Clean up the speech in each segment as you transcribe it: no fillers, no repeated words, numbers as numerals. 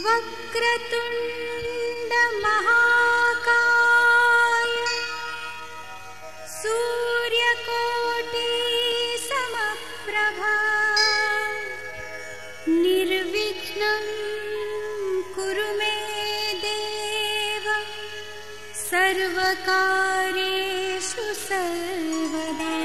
वक्रतुण्ड महाकाय सूर्यकोटि समप्रभा निर्विघ्नं कुरु मे देव सर्वकार्येषु सर्वदा।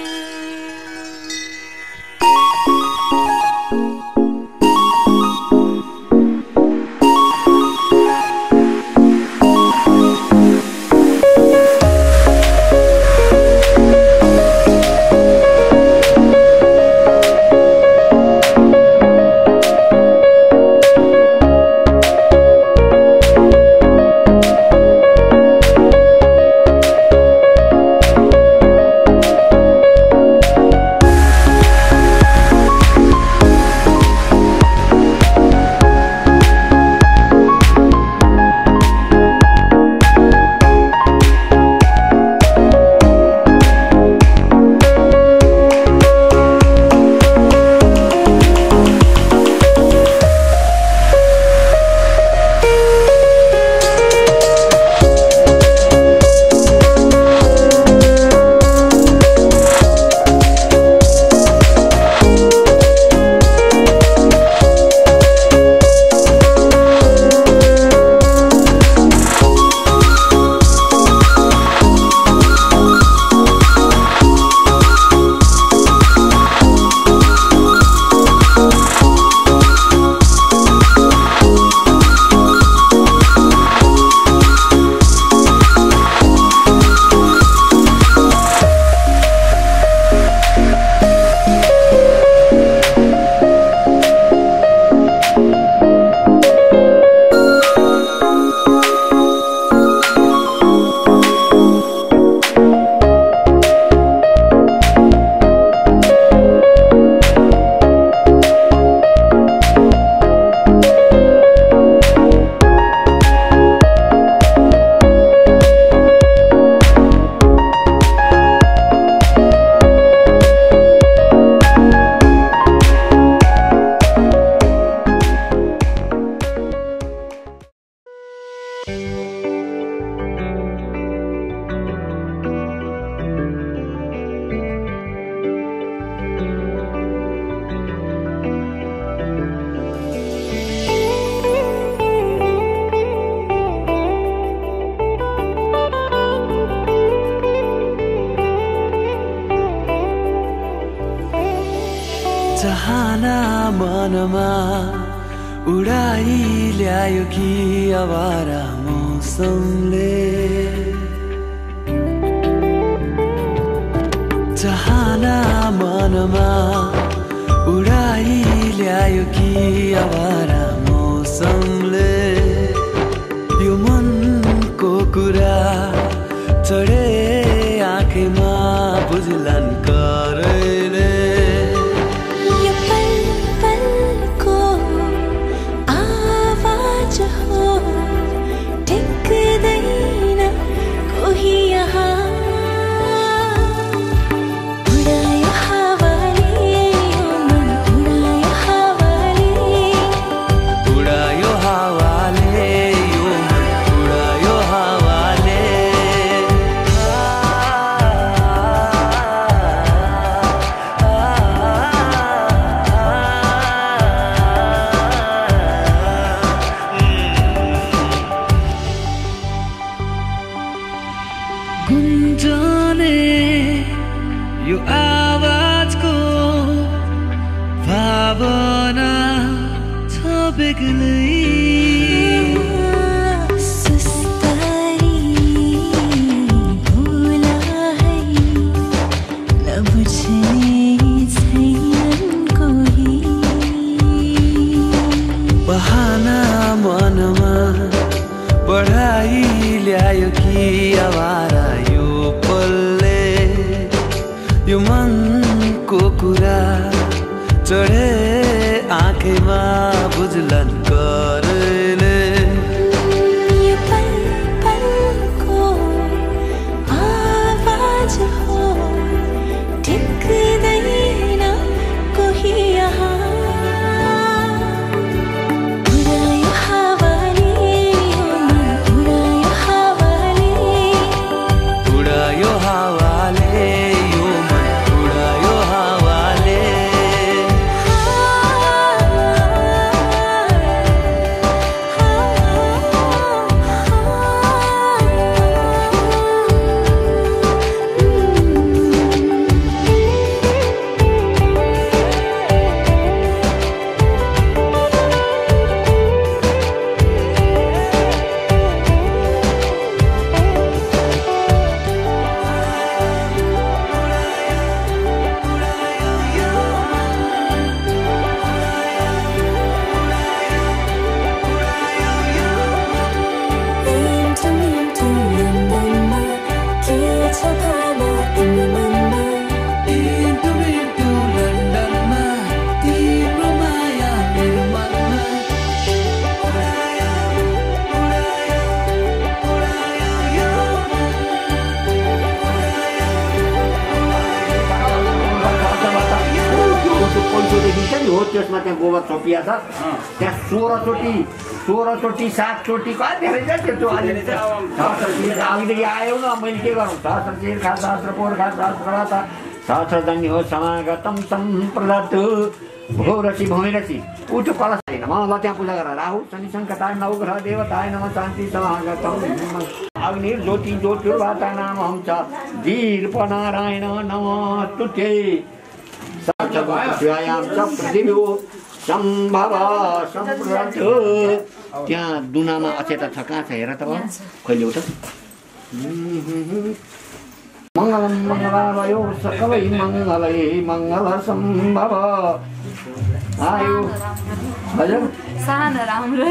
चाहना मनमा उडाई ल्यायो कि आवारा मौसमले। चाहना मनमा उडाई ल्यायो कि आवारा मौसमले। यो मनको कुरा चढे आँखैमा बुझ्लान् करैले। गुन्जने यो आवाजको भावना छ बेग्लै। सुस्तरी होला है नबुझ्ने छैनन् कोही। बहाना मनमा बढाई ल्यायो कि आवारा यो पलले। यो मनको कुरा चढे आँखैमा बुझ्लान् करैले। यो पल पलको आवाज हो टिक्दैन कोही यहाँ। उडायो हावा हो त्यसमा त्यहाँ गोबर छोपिया छ त्यहाँ 16 चोटि 7 चोटि कति धेरै छ त्यो अलिअलि अघिदेखि आयो न मैले के गरौँ सहस्र तीर्थ सहस्र पोर्खा सहस्रवाता सहस्रजन्य हो समागतम सम्प्रदत भोरसी भूमिरसी उठो कलश छैन म ल त्यहाँ पूजा गरेर राहु शनि सङ्कटाय नवग्रह देवताय नमः शान्ति समागतम अग्नि ज्योति ज्योतिर्वाता नाम हम च दीर्पनारायण नमस्तुते शिवायाम च पृथिव्यो सम्भव सम्प्रत त्यहाँ दुनामा अचेता छ कहाँ छ हेर त कहिले उठ मङ्गलम मङ्गलावयो सकलै मङ्गलै मङ्गल सम्भव आयो हजुर सानो राम्रो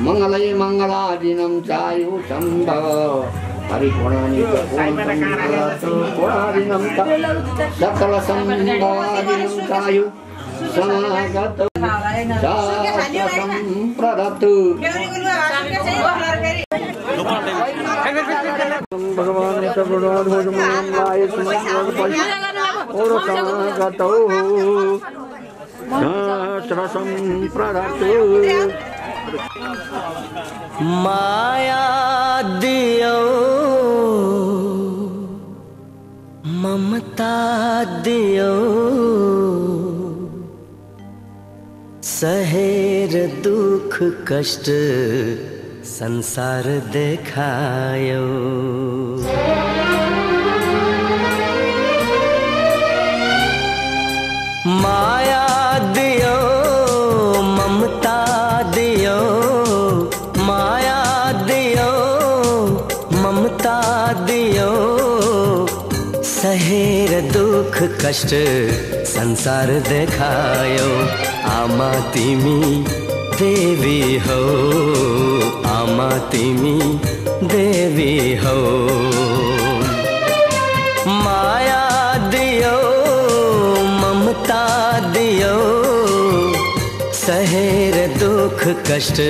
मङ्गलै मङ्गलादिनं चायु सम्भव हरिकोणादिनं सकल सम्भादिनं चायु समागत सम्प्रदत भगवान माया दियो ममता दियो सहेर दुख कष्ट संसार देखायो माया दियो ममता दियो माया दियो ममता दियो सहेर दुख कष्ट संसार देखायो आमा तिमी देवी हो आमा तिमी देवी हो माया दियो ममता दियो सहेर दुख कष्ट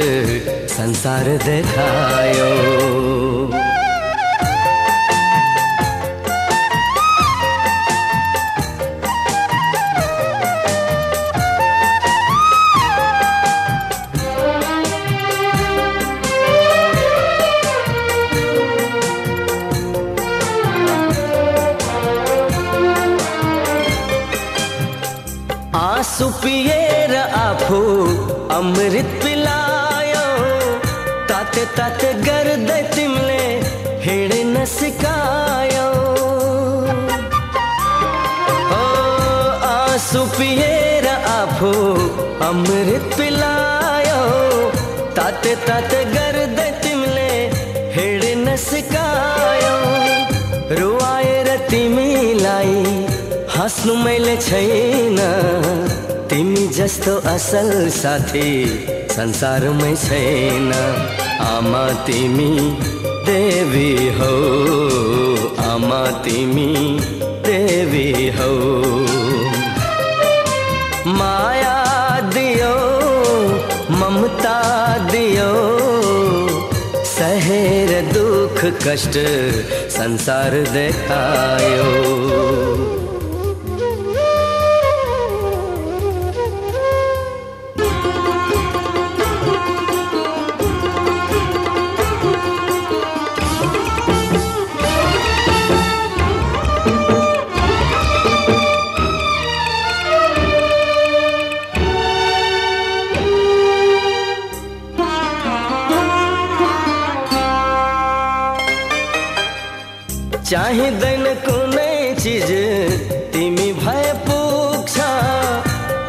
संसार देखायो आँसु पिएर आफू अमृत पिलायो ताते ताते गर्दै तिमीले हिँड्न सिकायो ओ आँसु पिएर आफू अमृत पिलायो ताते ताते गर्दै तिमीले हिँड्न सिकायो रुवाएर तिमीलाई हाँस्नु मैले छैन तिमी जस्तो असल साथी संसारमै छैन आमा तिमी देवी हो आमा तिमी देवी हो माया दियो ममता दियो सहेर दुख कष्ट संसार देखायो चाहिँदैन कुनै चिज तिमी भए पुग्छ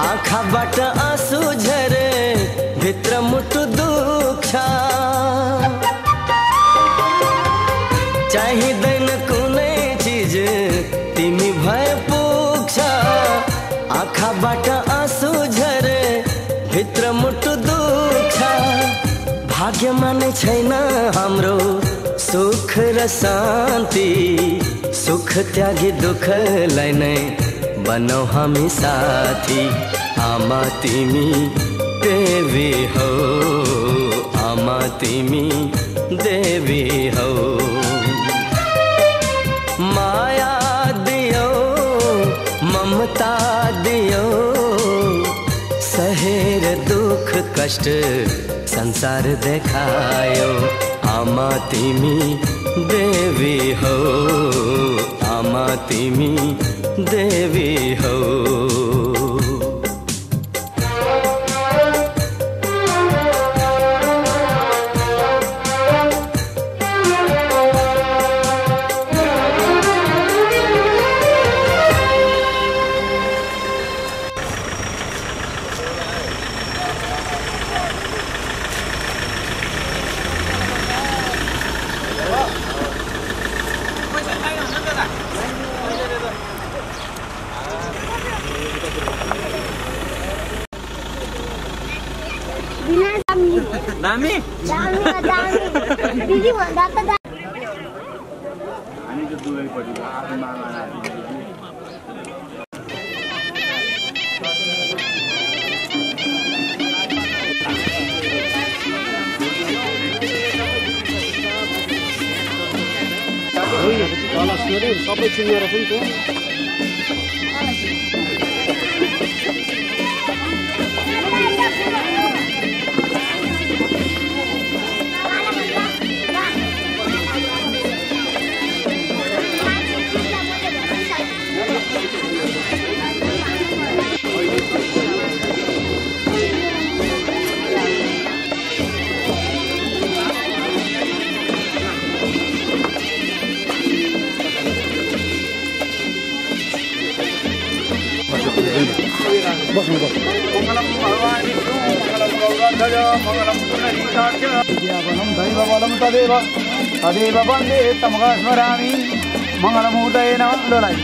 आँखाबाट आँसु झरे भित्र मुटु दुख्छ चाहिँदैन कुनै चिज तिमी भए पुग्छ आँखाबाट आँसु झरे भित्र मुटु दुख्छ भाग्यमा नै छैन हाम्रो सुख र शान्ति सुख त्यागी दुःखलाई नै बनौ हामी साथी। आमा तिमी देवी हौ, आमा तिमी देवी हौ। माया दियो ममता दियो, सहेर दुख कष्ट संसार देखायो। आमा तिमी देवी हौ, आमा तिमी देवी हौ। दामी दिदी भन्दा त हामी त दुवैपट्टि आफूमा सबै चिनेर पनि थियो। मङ्गलम भगवान् विष्णु मङ्गलम गौरध्वज मङ्गलम पुण्डरीकाक्ष विद्यावनं दैवबलं तदेव तदेव वन्दे तमहं स्मरामि। मङ्गलमूर्तये नमः। लोलाई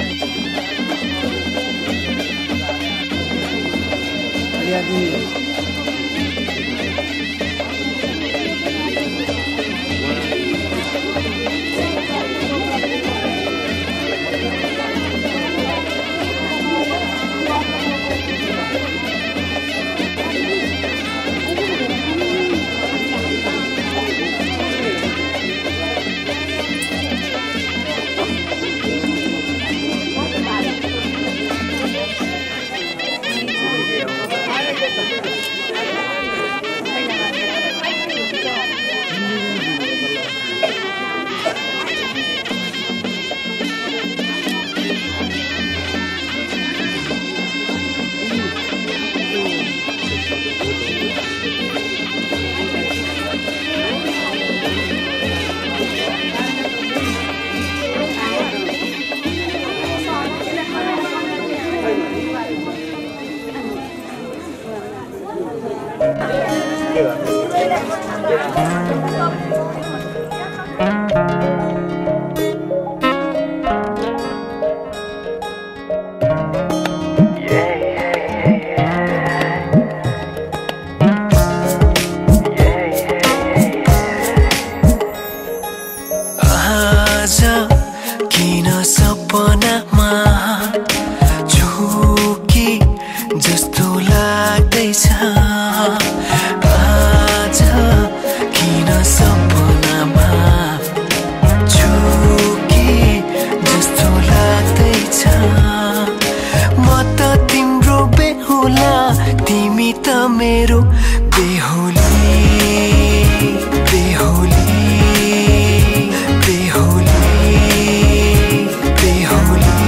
बेहोली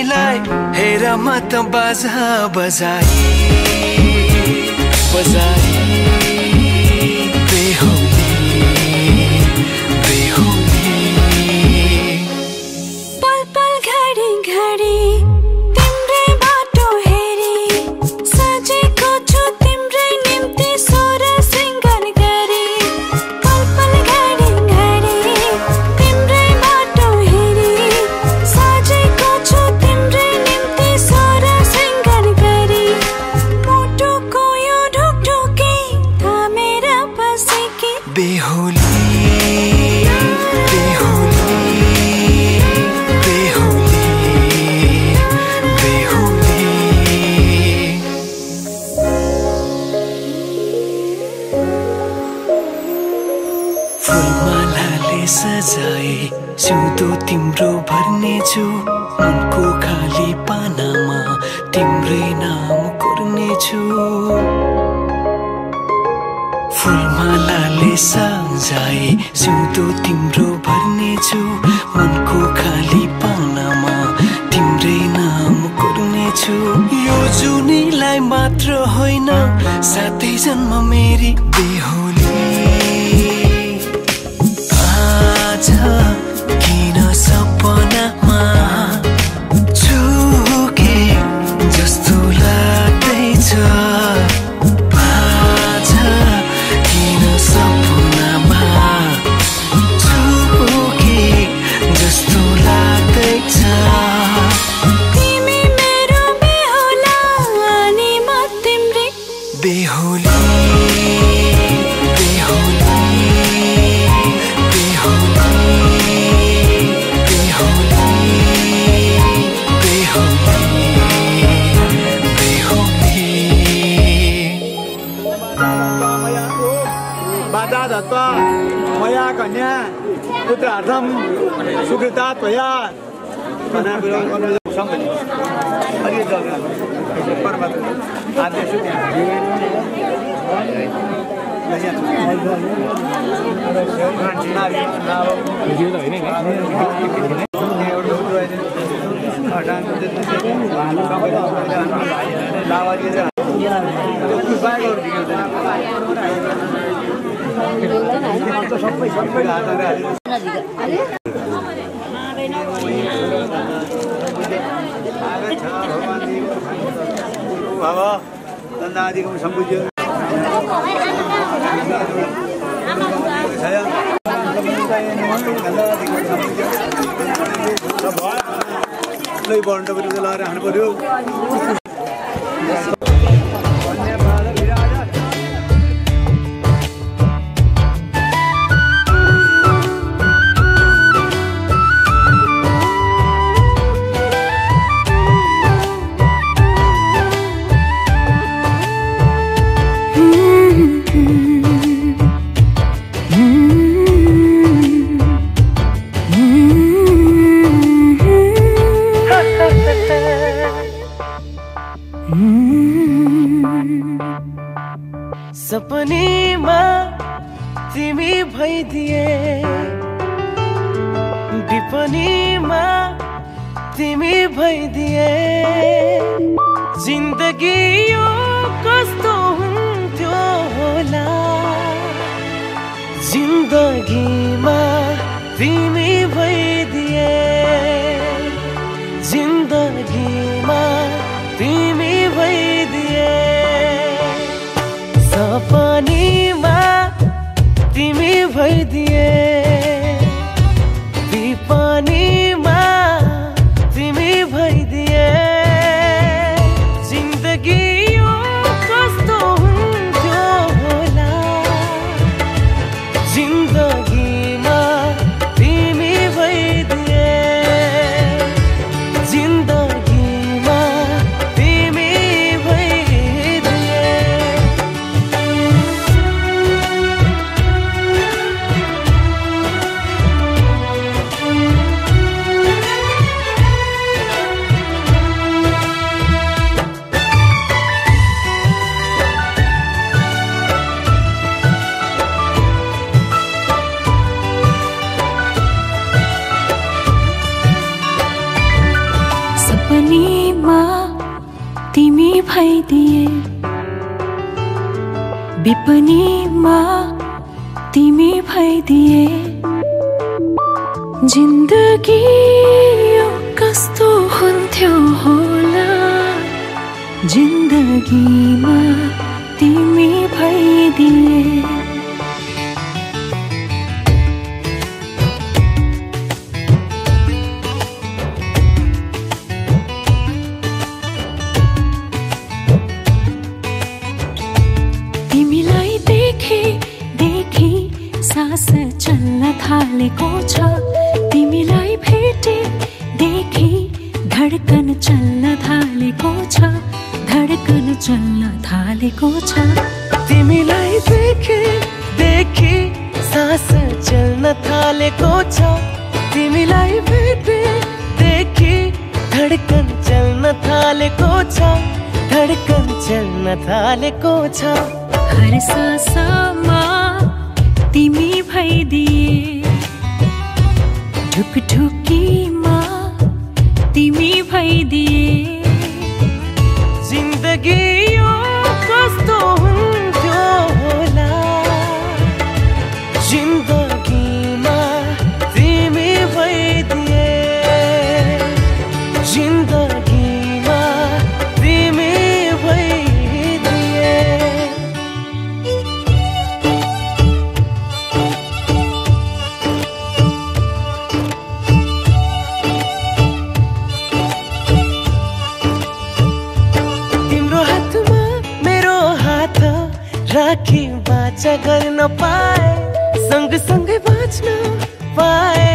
तिमीलाई हेर म त बाजा बजाई बजाई बेहुली बेहुली पल पल घडी घडी तिम्रै बाटो हेरी सजेको छु तिम्रै निम्ति सोर सिंगार गरी पल पल घडी घडी तिम्रै बाटो हेरी सजेको छु तिम्रै निम्ति सोर सिंगार गरी मुटुको यो ढुकढुकी थामेर बसेकी बेहुली बेहुली बेहुली बेहुली फुलमालाले सजाए सिउँदो तिम्रो भर्नेछु मनको खाली पानामा तिम्रै नाम कोर्नेछु फुलमालाले सजाए सिउँदो तिम्रो भर्नेछु मनको खाली पानामा तिम्रै नाम कोर्नेछु यो जुनीलाई मात्र होइन साथै जन्म मेरी बेहुली आज किन सपनामा छुके जस्तो लाग्दैछ आज किन सपनामा छुके जस्तो लाग्दैछ तिमी मेरो बेहुला अनि म तिम्रै बेहुली बेहुली बेहुली बेहुली बेहुली बेहुली बाधा दत्त्वा मया कन्या पुत्रार्थं सुकृता त्वया बाबा नन्दादिकं सम्पूज्य बन्द लगाएर हाल्नु पर्यो सपनीमा तिमी भइदिए विपनीमा तिमी भइदिए जिन्दगी यो कस्तो हुन्थ्यो होला जिन्दगीमा तिमी भइदिए जिन्दगीमा तिमी भइदिए सपनीमा तिमी भइदिए विपनीमा तिमी भइदिए जिन्दगी यो कस्तो हुन्थ्यो होला जिन्दगीमा भइदिए विपनीमा तिमी भइदिए जिन्दगी यो कस्तो हुन्थ्यो होला जिन्दगीमा तिमी भइदिए तिमीलाई देखी सास चल्न थालेको छ तिमीलाई भेटे देखी धडकन चल्न थालेको छ धडकन चल्न थालेको छ तिमीलाई देखी सास चल्न थालेको छ तिमीलाई भेटे देखी धडकन चल्न थालेको छ धडकन चल्न थालेको छ हर सासमा तिमी भइदिए ढुकढुकीमा तिमी भइदिए जिन्दगी यो कस्तो हुन्थ्यो होला जिन्दगीमा तिमी भइदिए जिन्दगीमा तिमी भइदिए राखी बाचा गर्न पाए सँगसँगै बाँच्न पाए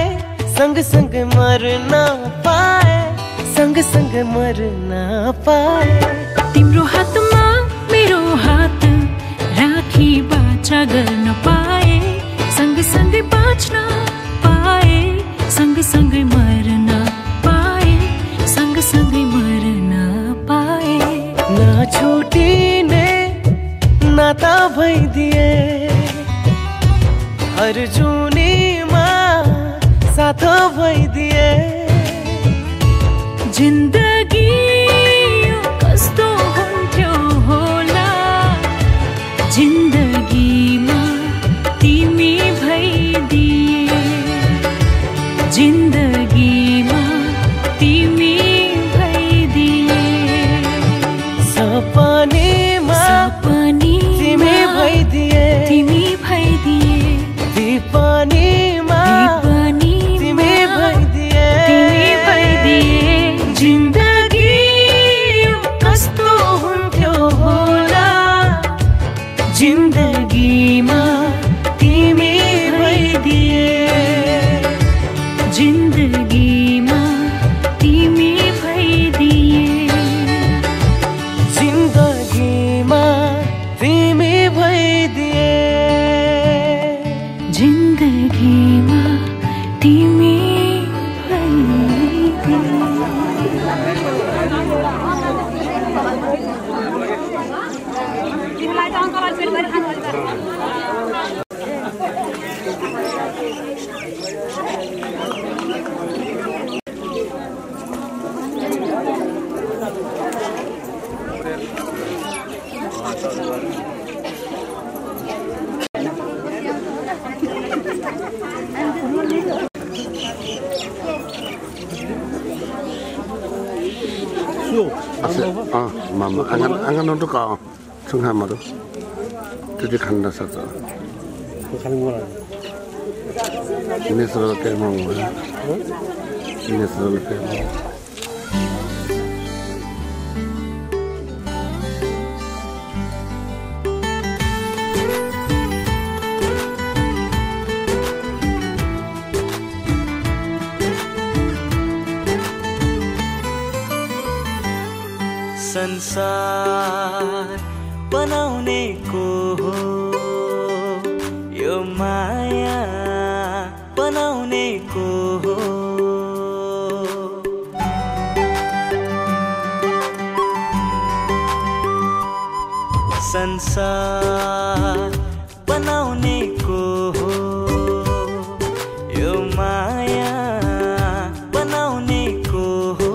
सँगसँगै मर्न पाए सँगसँगै मर्न पाए तिम्रो हातमा मेरो हात राखी बाचा गर्न पाए सँगसँगै बाँच्न पाए सँगसँगै मर्न पाए सँगसँगै मर्न पाए नछुटिने नाता भइदिए हर जुनीमा साथ भइदिए जिन्दगी यो कस्तो हुन्थ्यो होला जिन्दगीमा तिमी भइदिए जिन्दगीमा तिमी भइदिए सपनीमा तिमी भइदिए विपनीमा तिमी भइदिए जिन्दगी कस्तो हुन्थ्यो होला जिन्दगीमा तिमी भइदिए जिन्दगीमा तिमी भइदिए जिन्दगीमा तिमी भइदिए जिन्दगीमा तिमी भइदिए mama angan untuk kau sungha maru jadi khanda saja ini selalu kayak mau ini selalu kayak mau संसार बनाउने को हो यो माया बनाउने को हो संसार बनाउने को हो यो माया बनाउने को हो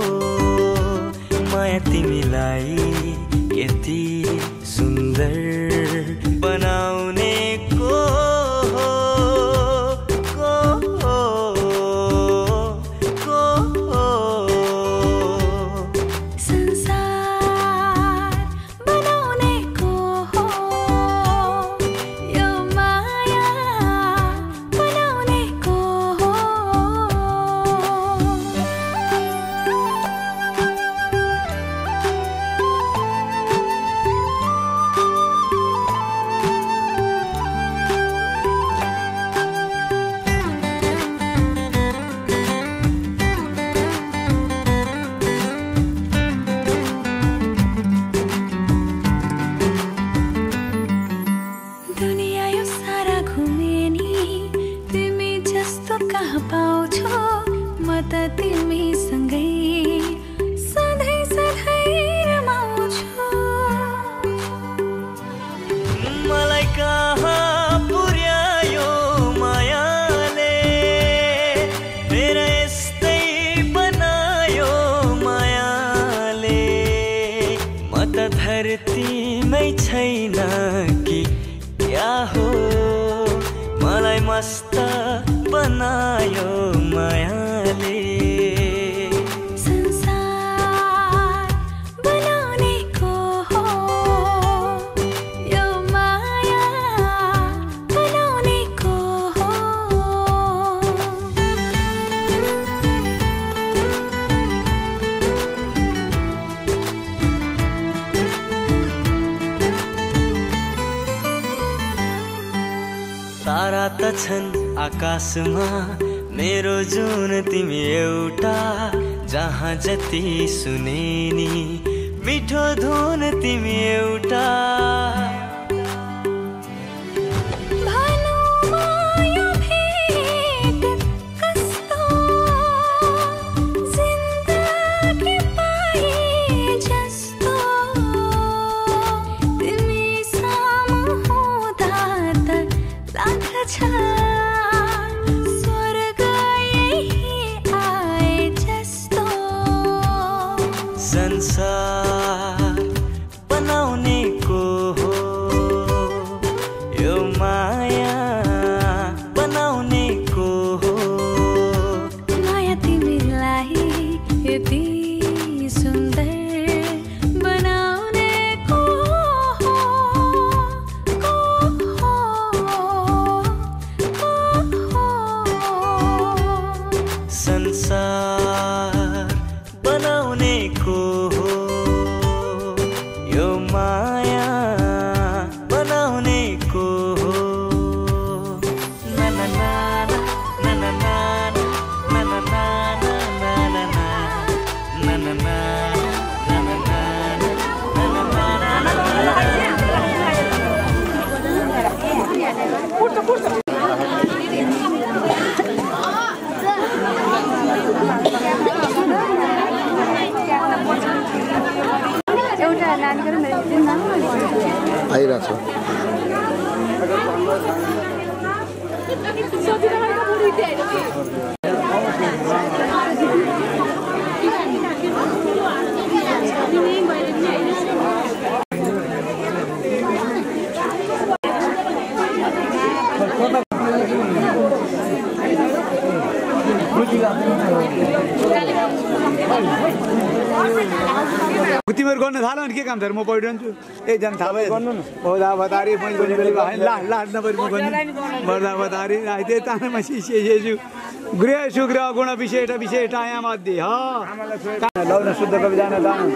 माया तिमीलाई थाहा पाउँछु म त तिमीसँगै सधैँ सधैँ रमाउँछु मलाई कहाँ पुर्यायो मायाले फेर यस्तै बनायो मायाले म त धरतीमै छैन कि क्या हो मलाई मस्त बनायो मायाले संसार बनाउने को हो यो माया बनाउने को हो तारा त छन् आकाशमा मेरो जुन तिमी एउटा जहाँ जति सुने नि मिठो धुन तिमी एउटा संसार बनाउने को हो यो माया बनाउने को हो माया तिमीलाई यति सुन्दर बनाउने को हो संसार बनाउने को हो यो माया बनाउने को हो ना ना ना ना ना ना ना ना ना ना ना ना ना ना आइरहेछ तिमीहरू गर्न थाल भने के काम छ म पढिरहन्छु एकजना थाहा भयो गर्नु न बौदा बतारी मैले गर्ने बेला लास्ट नपरि म गर्ने बौदा बतारी त्यही तानामा शिष्येषु गृह सुग्रह गुण विशेष विशेषाया मध्ये लौन शुद्ध कवि जान जानु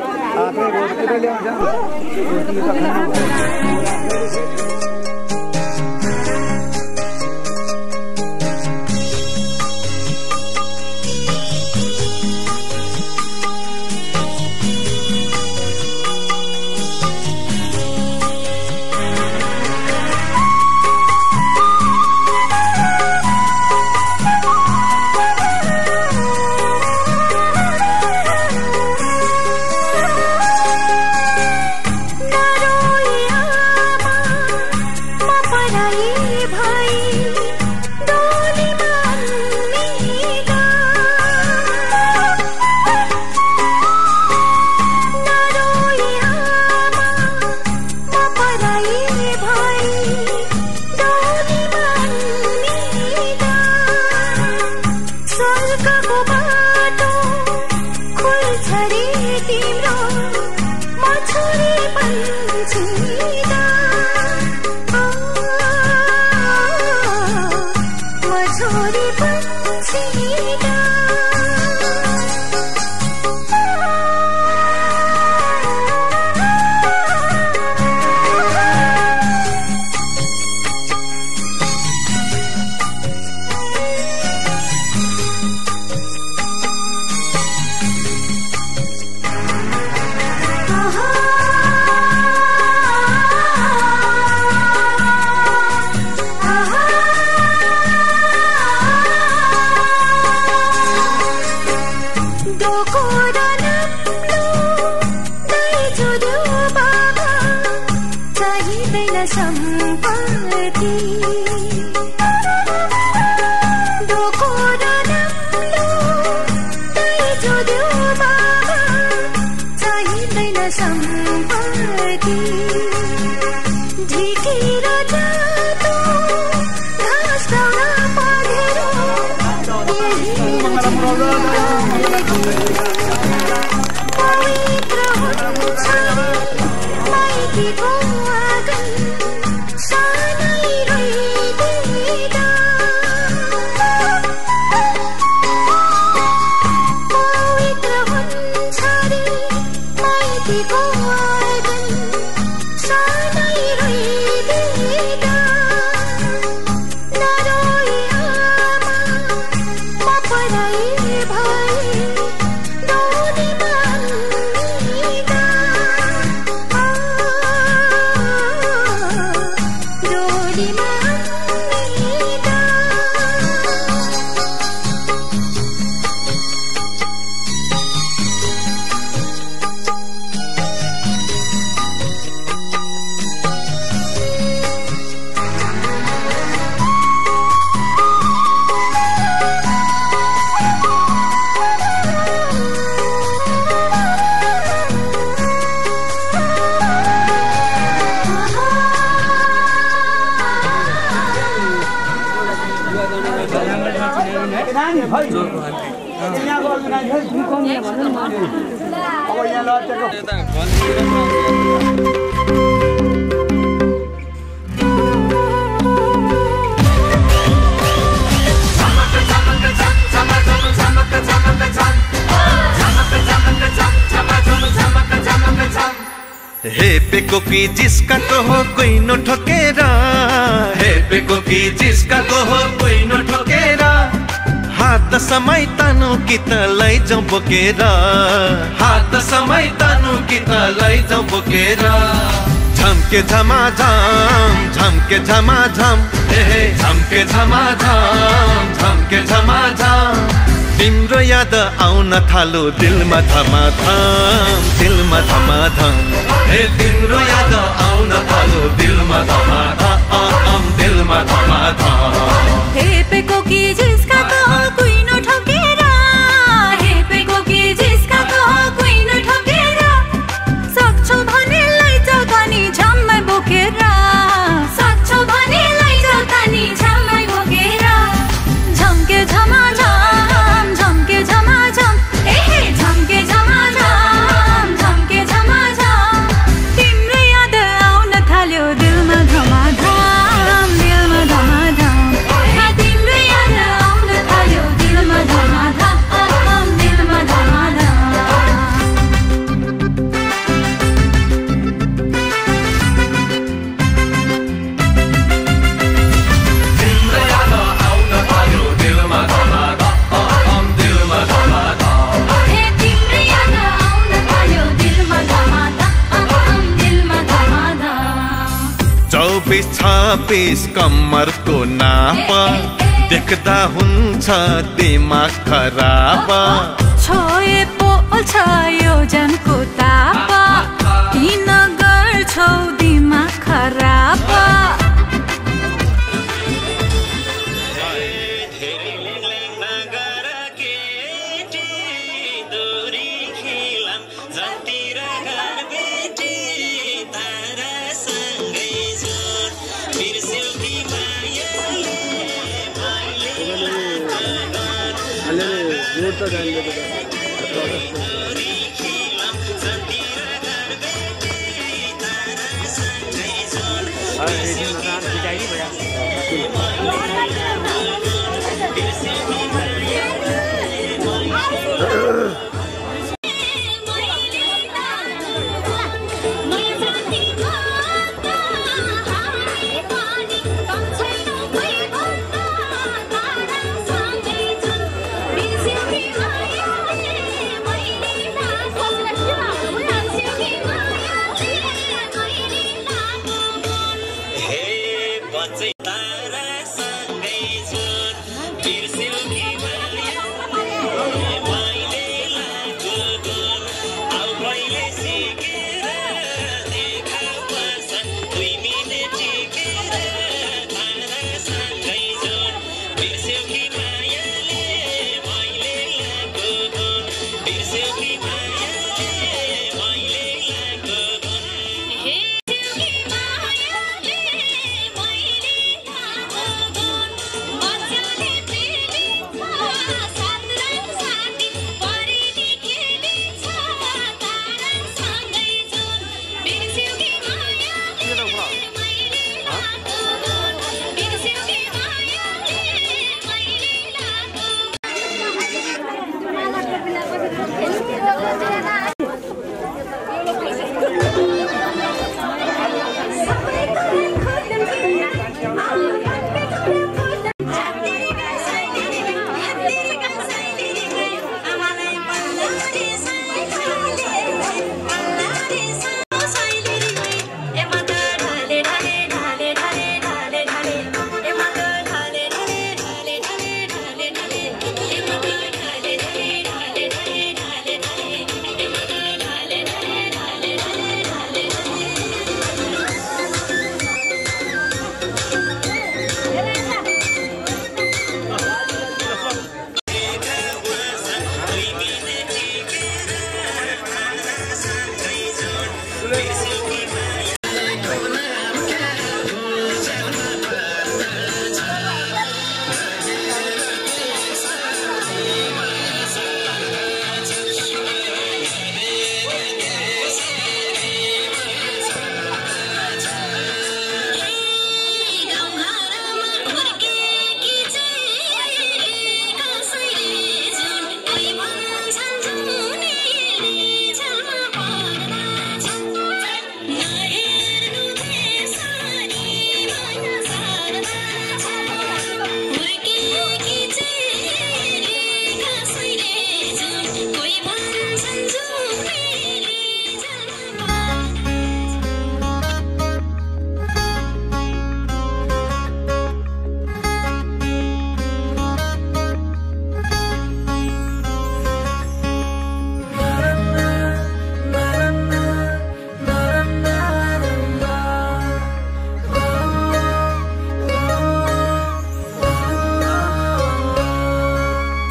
पवित्र हुन्छ माइतीको आँगन सानै रोइदिँदा पवित्र हुन्छ रे माइतीको आँगन सानै रोइदिँदा नरोई आमा म पराई भए डोली मान्दिँदा डोली मान्दिँदा नानी खै यहाँ गर्नु नानी खै दुखाउने भन्नु नि अब यहाँ लटेको हे पेको की जिसका कहो कोई न ठोकेरा हे पेको की जिसका कहो कोई न ठोकेरा हात समय तानु कि त लैजाउँ बोकेर हात समय तानु कि त लैजाउँ बोकेर झम्के झमाझम झम्के झमाझम हे झम्के झमाझम झम्के झमाझम तिम्रो याद आउन थालो दिलमा धमाधम दिलमा धमाधम हे तिम्रो याद आउन थालो दिलमा धमाधम दिलमा धमाधम हे पेको की जिसका कहो कोई न ठोकेरा हे पेको की जिसका कहो कोई न ठोकेरा सक्छौ भने लैजाऊ तानी झम्मै बोकेरा सक्छौ भने लैजाऊ तानी झम्मै बोकेरा झम्के झमाझम झम्के झमाझम ए झम्के झमाझम झम्के झमाझम तिम्रो याद आउन थाल्यो दिलमा धमाधम दिलमा धमाधम तिम्रो याद आउन थाल्यो दिलमा धमाधम दिलमा धमाधम तिम्रो याद आउन थाल्यो दिलमा धमाधम दिलमा धमाधम हे तिम्रो याद आउन थाल्यो दिलमा धमाधम दिलमा धमाधम 24-26 कम्मरको नाप देख्दा हुन्छ दिमाग खराब छोए पोल्छ योजनको ताप किन गर्छौ दिमाग खराब हे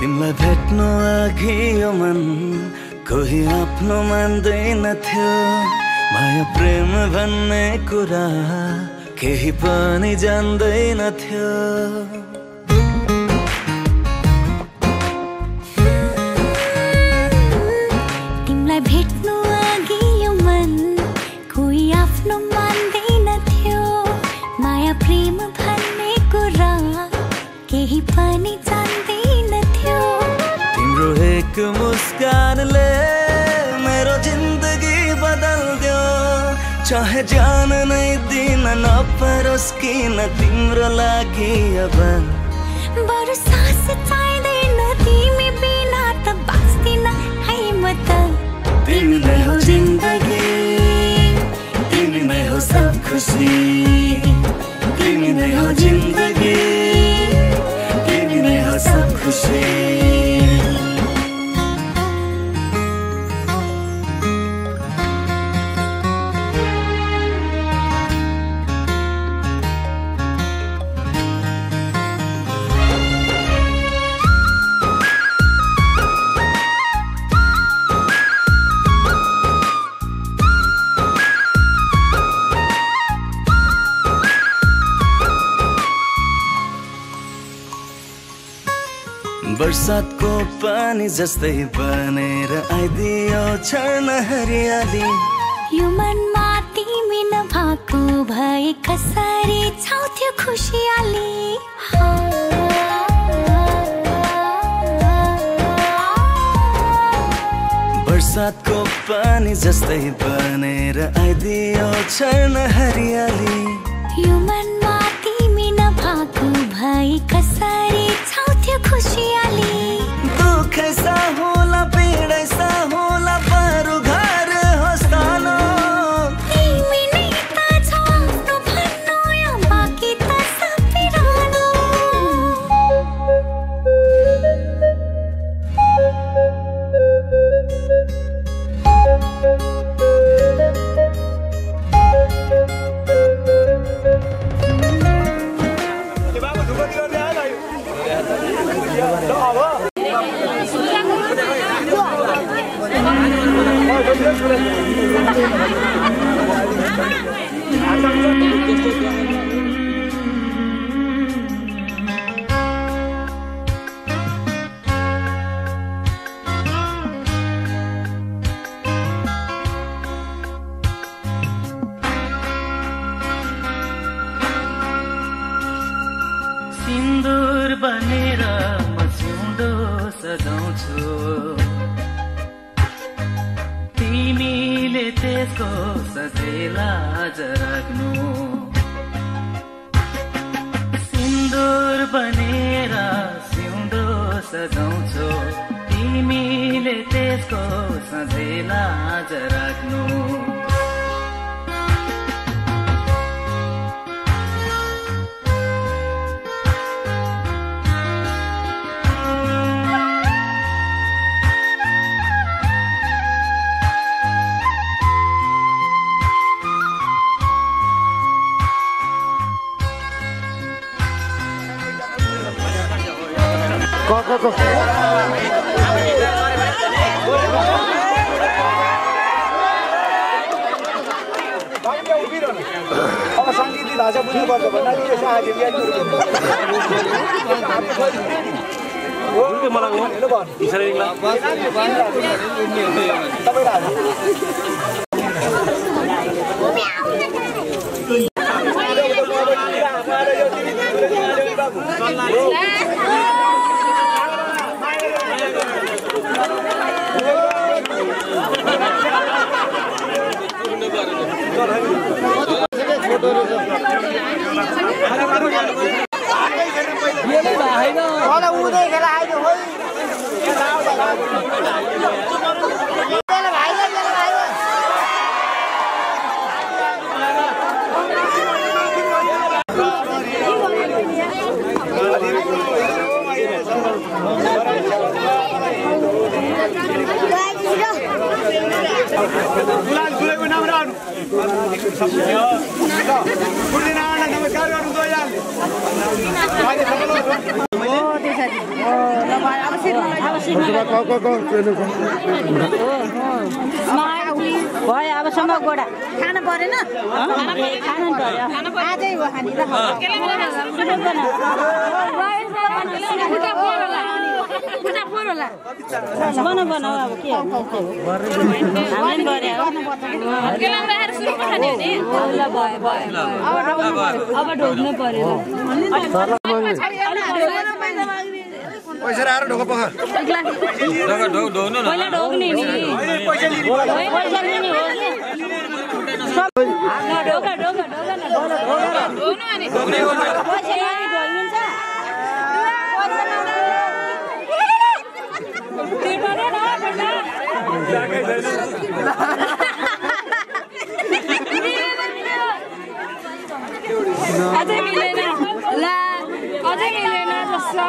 तिमीलाई भेट्नु अघि यो मन कोही आफ्नो मान्दैन थियो माया प्रेम भन्ने कुरा केही पनि जान्दैन थियो तिमीलाई भेट्नु अघि यो मन कोही आफ्नो मान्दैन थियो माया प्रेम भन्ने कुरा केही पनि जान्दैन थियो तिम्रो एक मुस्कानले मेरो जिन्दगी बदल्दियो चाहे जान नै दिन नपरोस् किन तिम्रो लागि अब बरु सास चाहिँदैन तिमी बिना त बाँच्दिन है म त तिमी नै हो जिन्दगी तिमी नै हो सब खुसी तिमी नै हो जिन्दगी तिमी नै हो सब खुसी बरसातको पानी जस्तै बनेर आइदियो छर्न हरियाली यो मनमा तिमी नभएको भए कसरी छाउँथ्यो खुसियाली बरसातको पानी जस्तै बनेर आइदियो छर्न हरियाली यो मनमा तिमी नभएको भए कसरी छाउँथ्यो खुसियाली दुःख सा होला पीडा सा होला बरु घर होस् तानो तिमी नै त छौ आफ्नो भन्नु या बाँकी त सबै रहनु सिन्दूर बनेर म जिउँदो सजाउँछु तिमीले त्यसको सधैँ लाज राख्नु सिन्दूर बनेर सिउँदो सजाउँछु तिमीले त्यसको सधैँ लाज राख्नु अब सङ्गीत भाषा बुझ्नु पर्छ भन्नाले यो साथी नमस्कार भयो अबसम्म गोडा खानु परेन खानु पर्यो आजै हो खाने बना अब के अब ढोग्नु पर्यो पैसा आएर ढोका पख पहिला ढोग्ने नि पैसा लिने हो ढोका ढोका अझै मिलेन ला अझै मिलेन जस्तो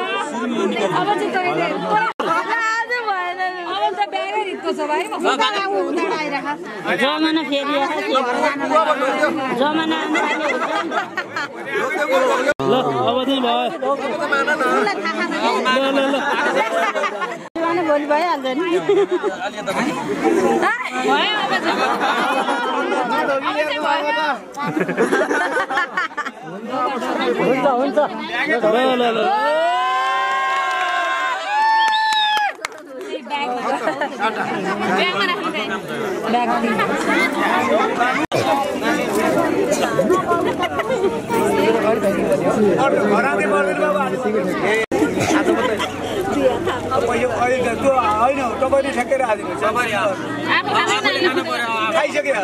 अब चाहिँ तैँले आज भएन अब त ब्यागै रित्तो छ भाइ जमाना फेरि जमाना ल अब चाहिँ भयो भोलि भइहाल्छ नि हुन्छ ल होइन तपाईँले ठ्याक्कै राखिदिनु खाइसक्यो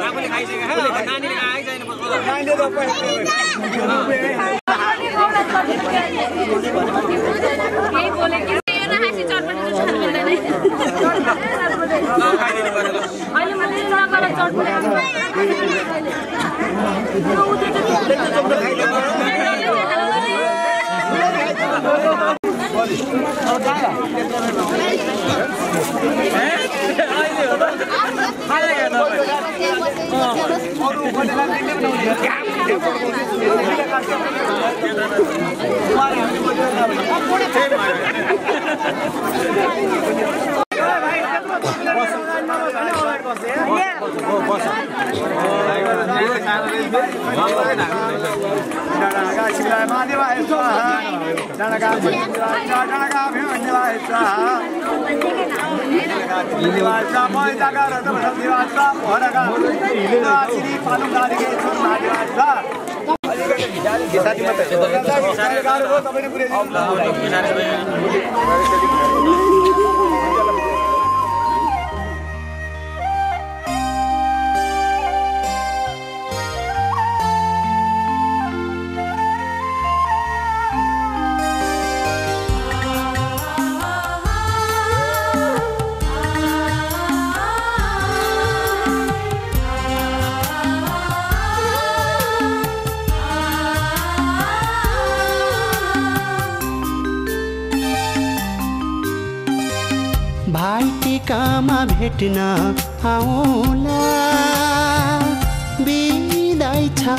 भाइटिकामा भेट्न आउला बिदाई छ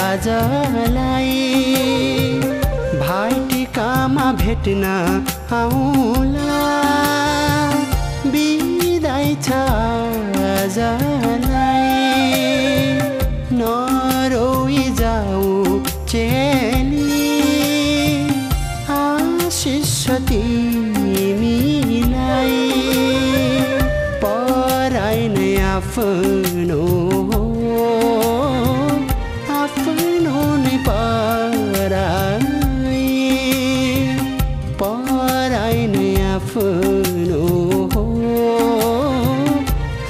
आजलाई भाइटिकामा भेट्न आउला बिदाई छ आजलाई नरोई जाऊ चेली आशिष आफ्नो आफ्नो नै पराई पराई नै आफ्नो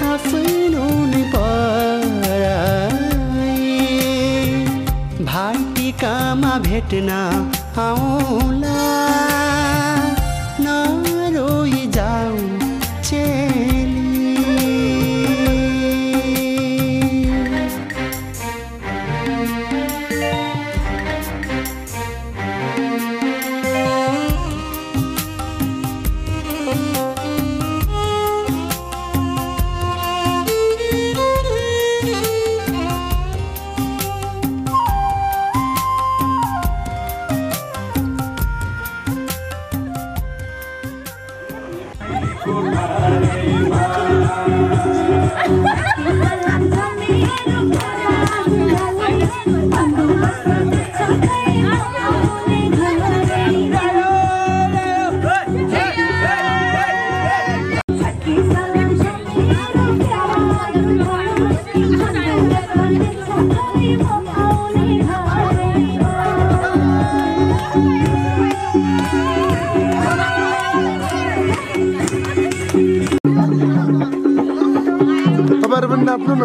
आफ्नो नै पराई भाइटिकामा भेट्न आउला नरोई जाऊ तपाईहरु पनि नाच्नु न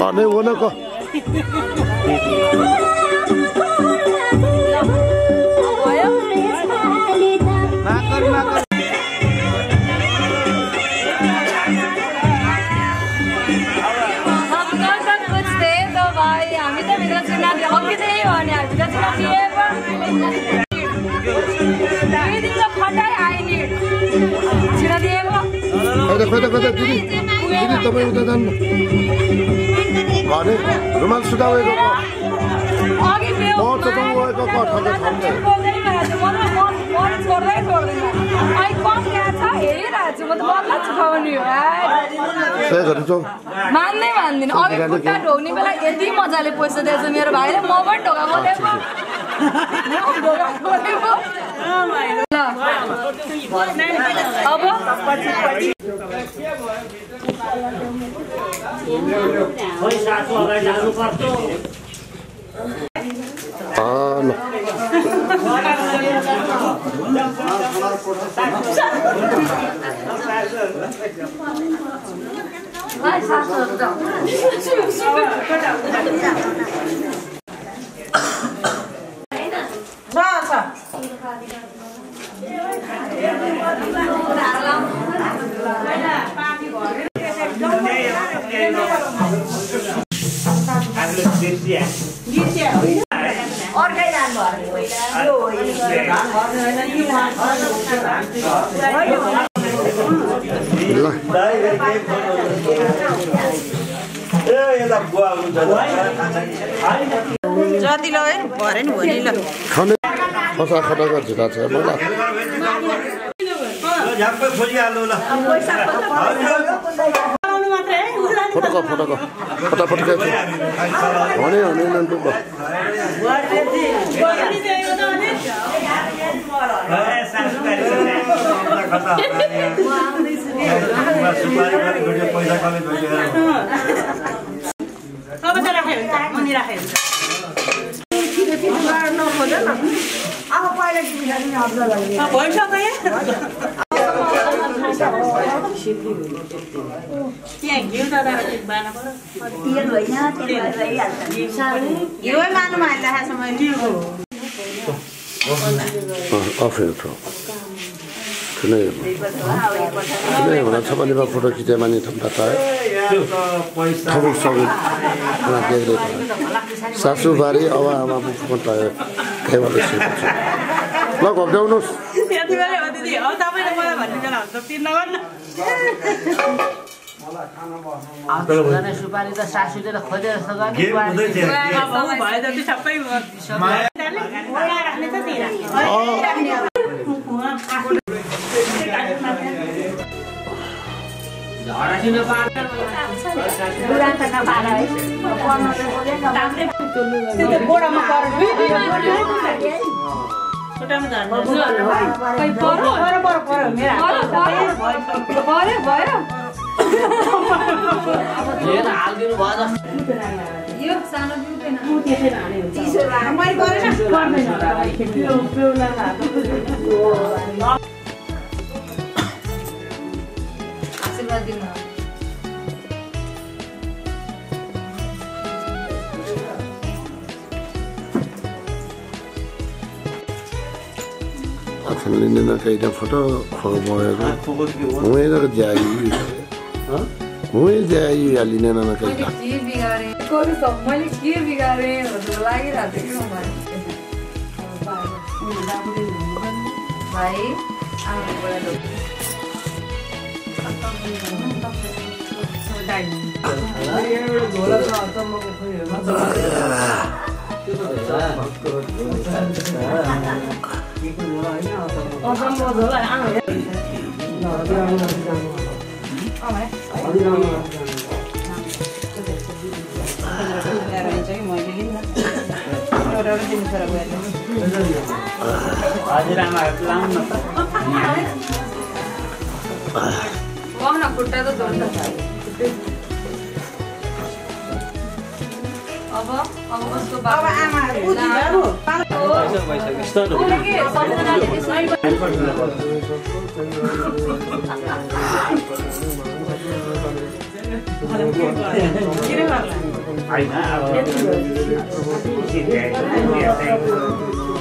भन्ने हो न क दिदी तपाईँ उता जानु भने रुमाल सुटाएको मान्दै मान्दिनँ अघि खुट्टा ढोग्ने बेला यति मजाले पैसा दिएछ मेरो भाइले म पनि ढोका बोलेको अब जति लग्यो नि भरे नि भोलि ल खाने खसा खटा गर्छ त मलाई झ्याप्पै खोलिहाल्नु ल फोटोको फटाफट भने फोटो खिचे माने सासू बारी अब आमा ल घप्टाउनुहोस् सुपारी त सासूले त खोजेर लिँदैन कहिले फोटो हुँदैन ज्याइ लिँदैन न कहिले मैले के बिगारेँ भन्नु लागिरहेको थियो भाइ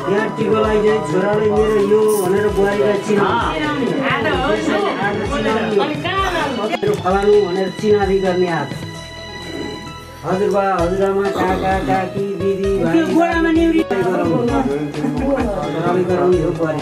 यहाँ टिको लगाइदिए छोराले मेरो यो भनेर बुहारीलाई फलानु भनेर चिनारी गर्ने हात हजुरबा हजुरआमा काका काकी दिदी भाइ गराउने हो बुहारी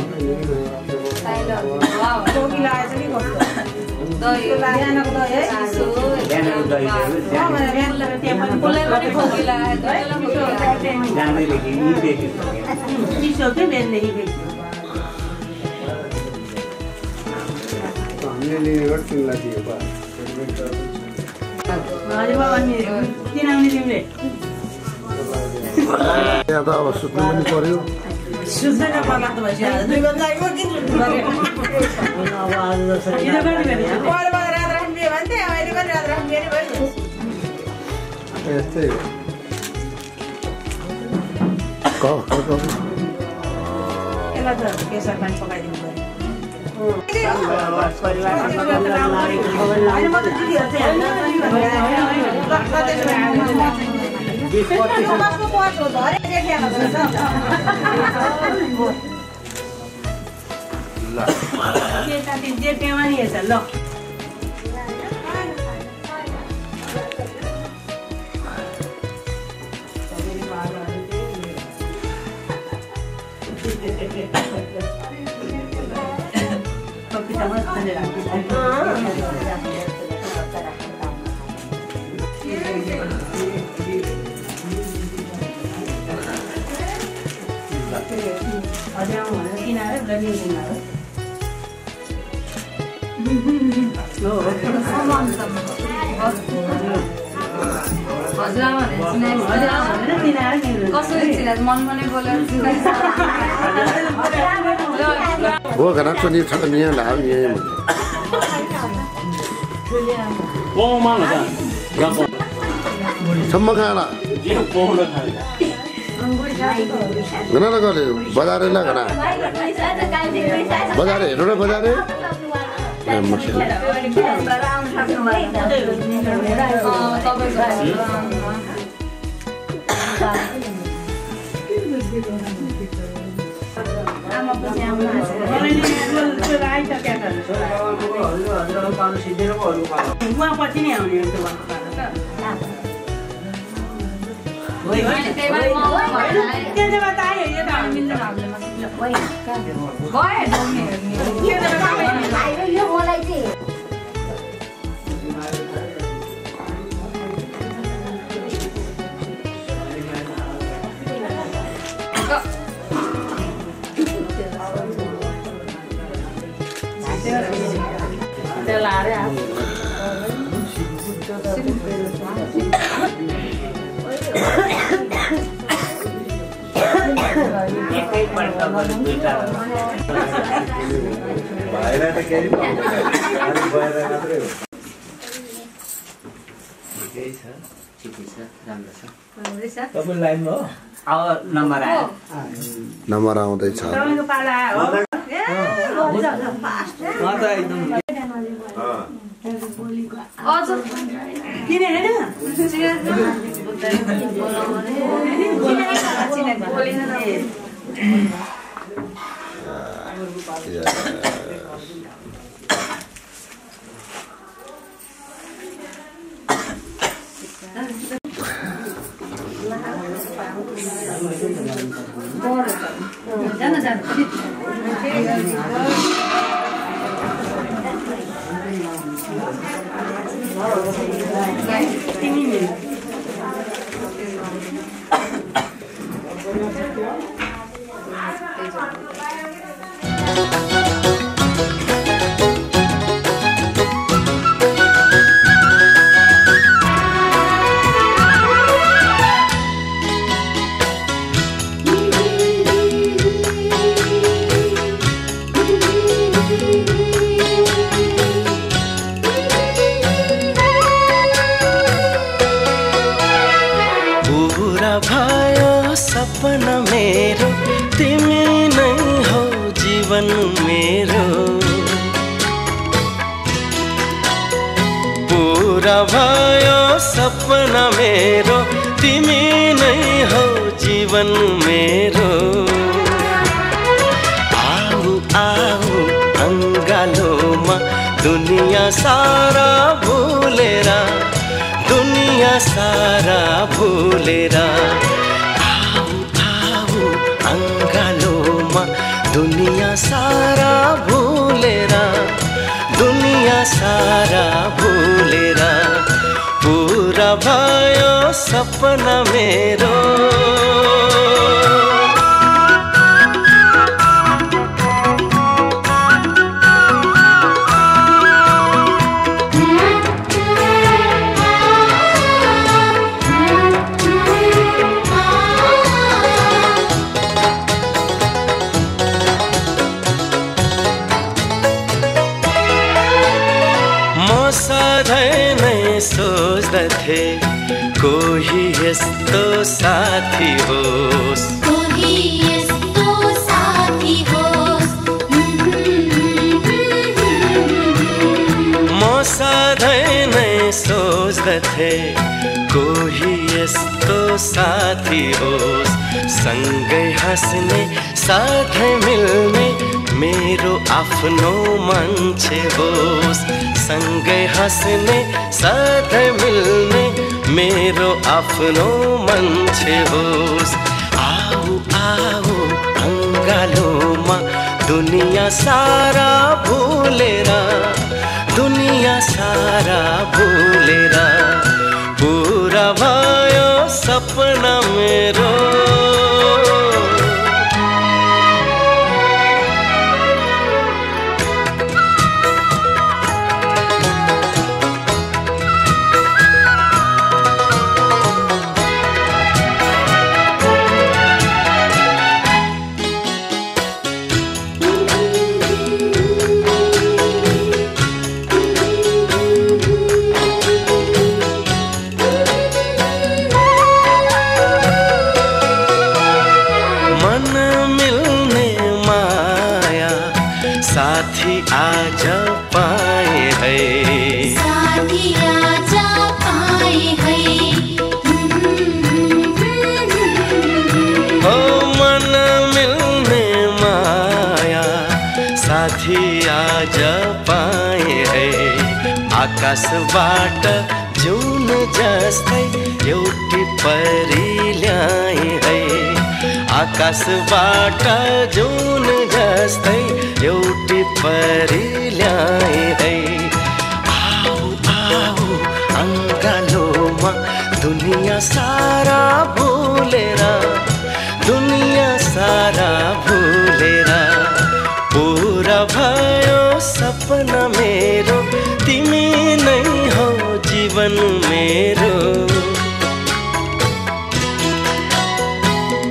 अब सुत्नु पनि पर्यो Gua karena tuh ni sangat ni lah ni. Oh mana kan? Berapa? Semua kan lah. Dia pohon lah. Kenapa kau ni? Bazar ni lah kena. Bazar ni, mana bazar ni? Masih. Nomor आउँदैछ सपना मेरो तिमी नै हो जीवन मेरो पूरा भयो सपना मेरो तिमी नै हो जीवन मेरो आऊ आऊ अंगालोमा दुनिया सारा भुलेरा दुनिया सारा भुलेरा अंगालोमा दुनिया सारा भुलेरा दुनिया सारा भुलेरा पूरा भयो सपना मेरो सोच्दथे कोही यस्तो साथी होस् कोही यस्तो साथी होस् सोच्दथे कोही यस्तो साथी होस् सँगै हाँस्ने साथै मिल्ने मेरो आफ्नो मान्छे होस् सँगै हाँस्ने साथै मिल्ने मेरो आफ्नो मान्छे होस् आऊ आऊ अङ्गालोमा दुनिया सारा भुलेर दुनिया सारा भुलेर पूरा भयो सपना मेरो आज पाए है साथी आज पाए है ओ मन मिल्ने माया साथी आज पाए है आकाशबाट जुन जस्तै एउटी परी ल्याए है आकाशबाट जुन जस्तै एउटी परी ल्याए है आऊ आऊ अङ्गालोमा दुनिया सारा भुलेर दुनिया सारा भुलेर पूरा भयो सपना मेरो तिमी नै हौ जीवन मेरो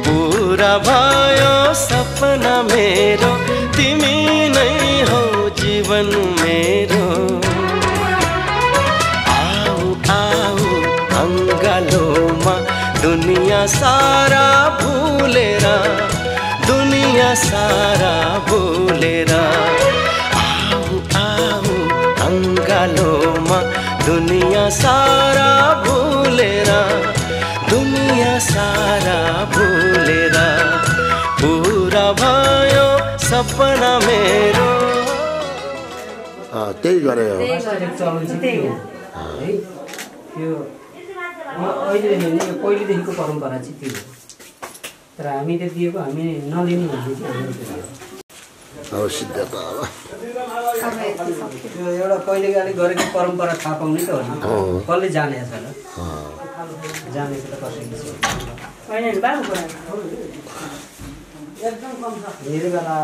पूरा भयो सपना मेरो तिमी नै हौ जीवन मेरो आऊ आऊ अङ्गालोमा दुनिया सारा भुलेर दुनिया सारा भुलेर आऊ आऊ अङ्गालोमा दुनिया सारा भुलेर दुनिया सारा भुलेर पूरा भयो सपना मेरो त्यही गरे हो त्यही गरेको चलन चाहिँ त्यही हो है त्यो अहिले हेर्ने यो पहिलेदेखिको परम्परा चाहिँ त्यो हो तर हामीले दिएको हामी नलिने भन्ने चाहिँ हामीले अब सिद्ध त त्यो एउटा पहिलेकाले गरेको परम्परा थाहा पाउने त हो कसले जानेछ र जानेको त कसैले धेरै बेला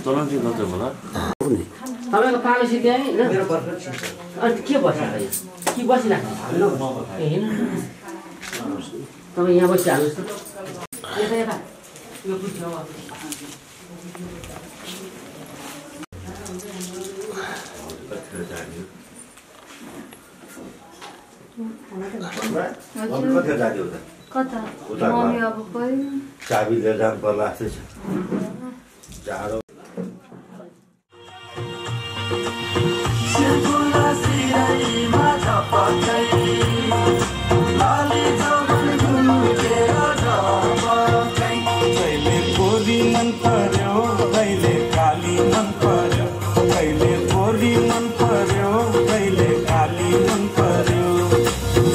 चलन चाहिँ कस्तो होला तपाईँको पालो सिद्ध्याए होइन अनि के बस्छ के बसिरहेको ए होइन तपाईँ यहाँ बसिहाल्नुहोस् त यता यता यो बुझ्छ कता मम्मी अब गयो चाबी लिएर जानु पर्ला जस्तै छ जाडो कहिले गोरी मन पर्यो कहिले काली मन पर्यो कहिले गोरी मन पर्यो कहिले काली मन पर्यो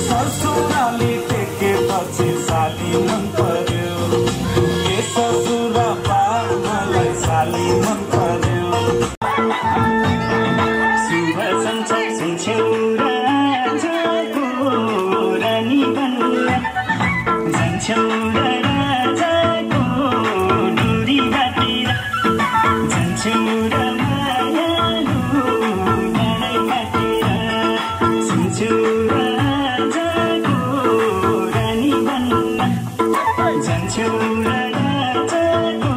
ससुराली टेकेपछि साली मन पर्यो के ससुरा बा मलाई साली मन पर्यो शुभ सुन्छौ राजाको रानी बन्ने जान्छौ राजाको डोरी बाटेर जान्छौ र मायालु डाँडै काटेर सुन्छौ राजाको रानी बन्न जान्छौ राजाको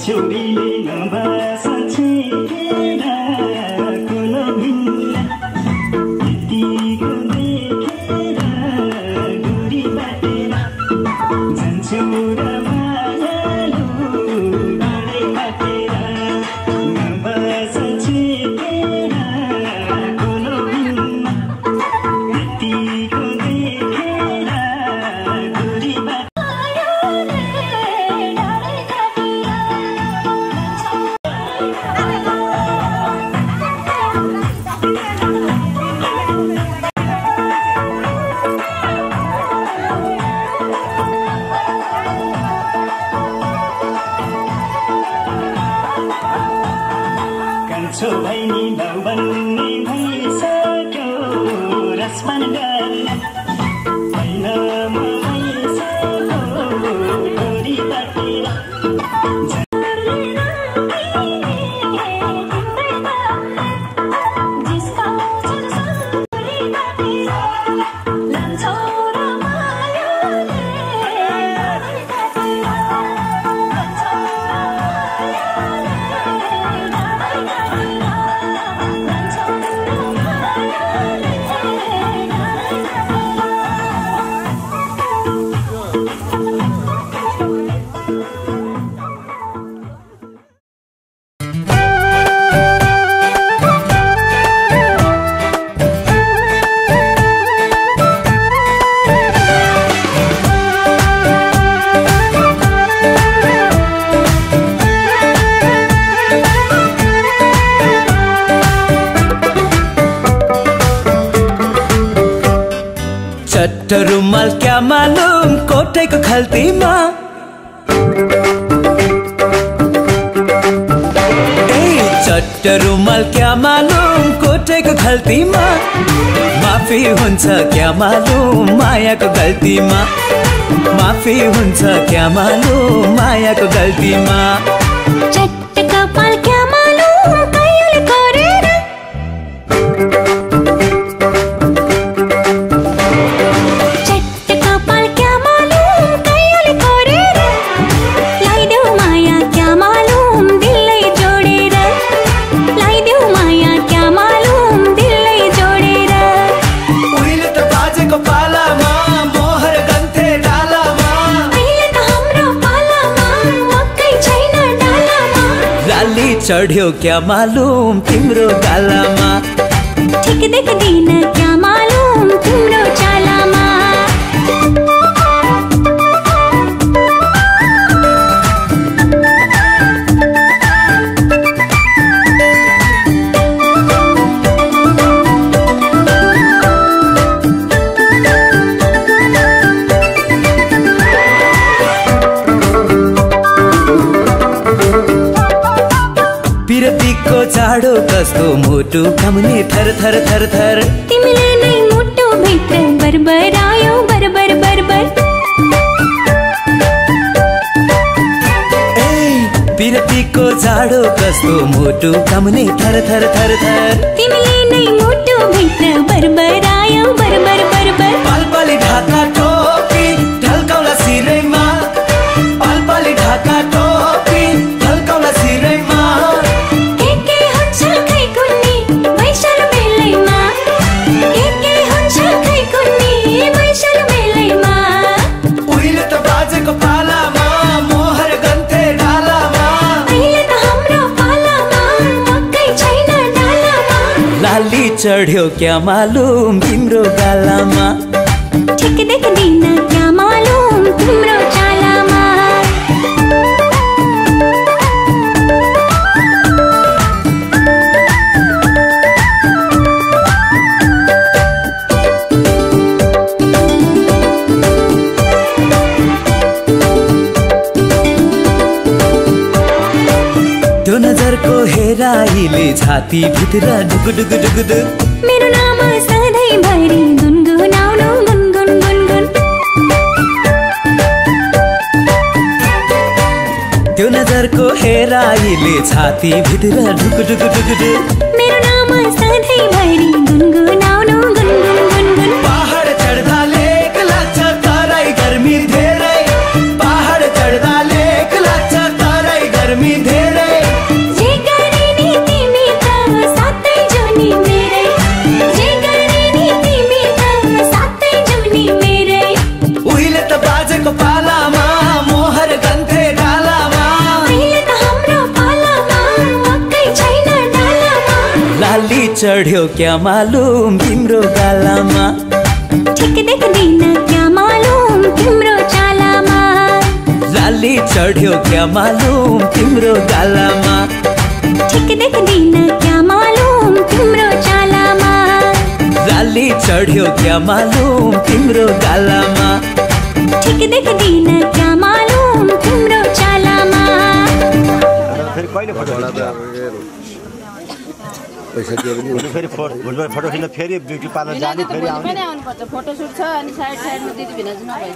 छोरीले नबास छेकेर कुलो भिन्न यतिको देखेर गुरी बाटेर जान्छु र मायालु बाँडै काटेर नबास छेकेर कुलो भिन्न यतिको देखेर गुरी कान्छो भैनी बाउ बन्ने भइसक्यो रसपान गर्न होइन म भइसक्यो गोरी बाटेर चट्ट रुमाल क्या मालूम कोठेको खल्तीमा चट्ट रुमाल क्या मालूम कोठेको खल्तीमा माफी हुन्छ क्या मालूम मायाको गल्तीमा माफी हुन्छ क्या मालूम मायाको गल्तीमा चट्ट कपाल क्या मालूम कहिले गरेर चढ्यो क्या मालूम तिम्रो गालामा ठिक देख्दिन क्या मालूम तिम्रो चालामा पिरतीको जाडो कस्तो मुटु कम्ने थर थर थर थर तिमीले नै मुटु भित्र बरबरायो बरबर बरबर पिरतीको जाडो कस्तो मुटु कम्ने थर थर थर थर तिमीले नै मुटु भित्र बरबरायो बरबर बरबर पालपाली ढाका टोपी ढल्काउला सिरैमा पालपाली ढाका टोपी ढल्काउला सिरैमा चढ्यो क्या मालूम तिम्रो गालामा ठिक देख्दिन क्या मालूम तिम्रो चालामा त्यो नजरको हेराइले छाती भित्र डुगु डुगु डुगु डुगु मेरो नाम सधैँ भएर त्यो नजरको हेराइले छाती भित्र ढुक ढुक ढुक ढुक मेरो नाम सधैँभरि गुनगुनाउनु गुनगुन गुनगुन पहाड चढ्दा लेक लाग्छ तराई गर्मी धेरै पहाड चढ्दा लेक लाग्छ तराई गर्मी धेरै जे गर्ने नि तिमी त साथै जुनी मेरै जे गर्ने नि तिमी त साथै जुनी मेरै उहिले त बाजेको पालामा मोहर गन्थे डालामा अहिले त हाम्रो पालामा मकै छैन डालामा लाली चढ्यो क्या मालुम तिम्रो गालामा ठिक देख्दिन क्या मालुम तिम्रो चालामा लाली चढ्यो क्या मालुम तिम्रो गालामा ठिक देख्दिन क्या मालुम तिम्रो चालामा लाली चढ्यो क्या मालुम तिम्रो गालामा ठिक देख्दिन क्या मालुम तिम्रो चालामा फेरि कहिले फोटो पैसा दियो भने फेरि फोटो खिच्न फेरि ब्युटी पार्लर जाने फेरि आउनुपर्छ फोटो सुट छ अनि साइडमा दिदी भिना नभए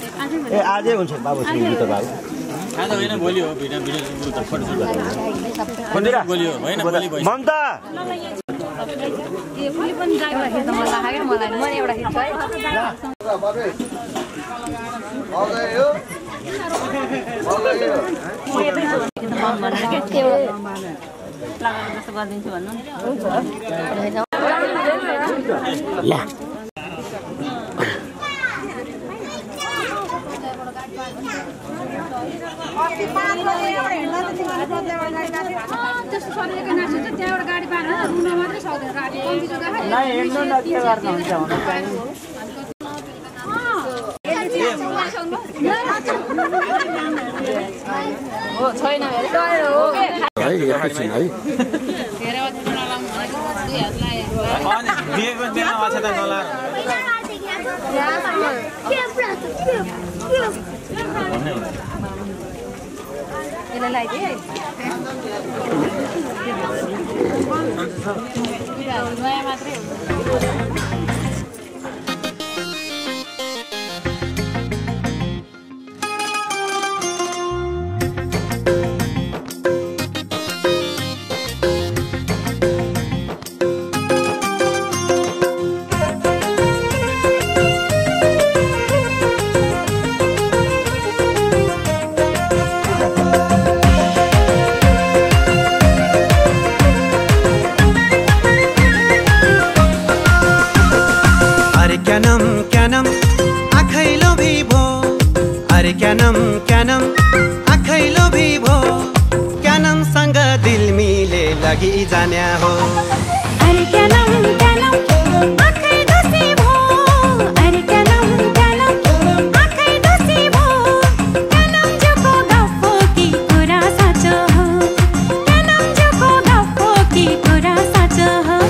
ए आजै हुन्छ बाबु सिंह त बाबु आज होइन भोलि हो भिडियो त फोटो सुट भोलि हो होइन भोलि ममता ए भोलि पनि जागेर खिच्न मन लाग्यो मलाई म एउटा खिच्छु है लगाएर जस्तो गरिदिन्छु भन्नु ला त्यस्तो सरिएको नाच्छ त्यहाँबाट गाडी पार्न रुन मात्रै सक्दैन गाडी कम्ती जग्गा हिँड्नु न के गर्नुहुन्छ हुन चाहिँ हो छैन है एकैछिन है बिहेको बेला माछा त नला यसलाई लगाइदिए नयाँ मात्रै क्यानम आखैलो भी भो क्यानम सँग दिल मिले लगी जान्या हो अरे क्यानम क्यानम आँखै दोषी भो अरे क्यानम क्यानम आँखै दोषी भो क्यानम जोको गफो कि कुरा साँचो हो क्यानम जोको गफो कि कुरा साँचो हो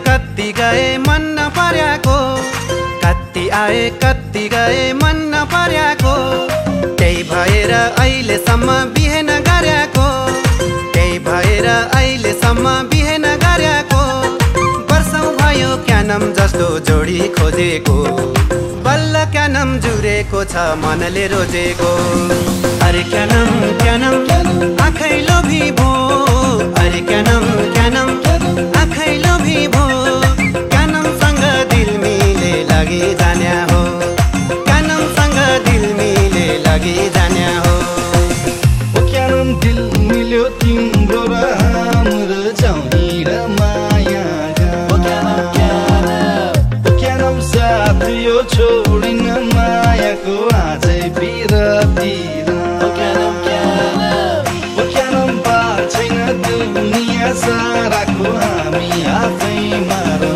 कति गए मन नपर्याको कति आए कति गए मन नपर्याको त्यही भएर अहिलेसम्म बिहे नगर्याको त्यही भएर अहिलेसम्म बिहे नगर्याको वर्षौं भयो क्यानम जस्तो जोडी खोजेको बल्ल क्यानम जुरेको छ मनले रोजेको अरे क्यानम क्यानम आँखै लोभी भो अरे क्यानम क्यानम आँखै लोभी भो क्यानमसँग दिल मिले लगी जान्या हो क्यानमसँग दिल मिले लगी जान्या हो क्यानम दिल मिल्यो तिम्रो र हाम्रो जाउनी र माया क्यानम साथ यो छोडिन मायाको आजै बिरती क्यानम बार छैन दुनिया साराको हामी आफै मारौँ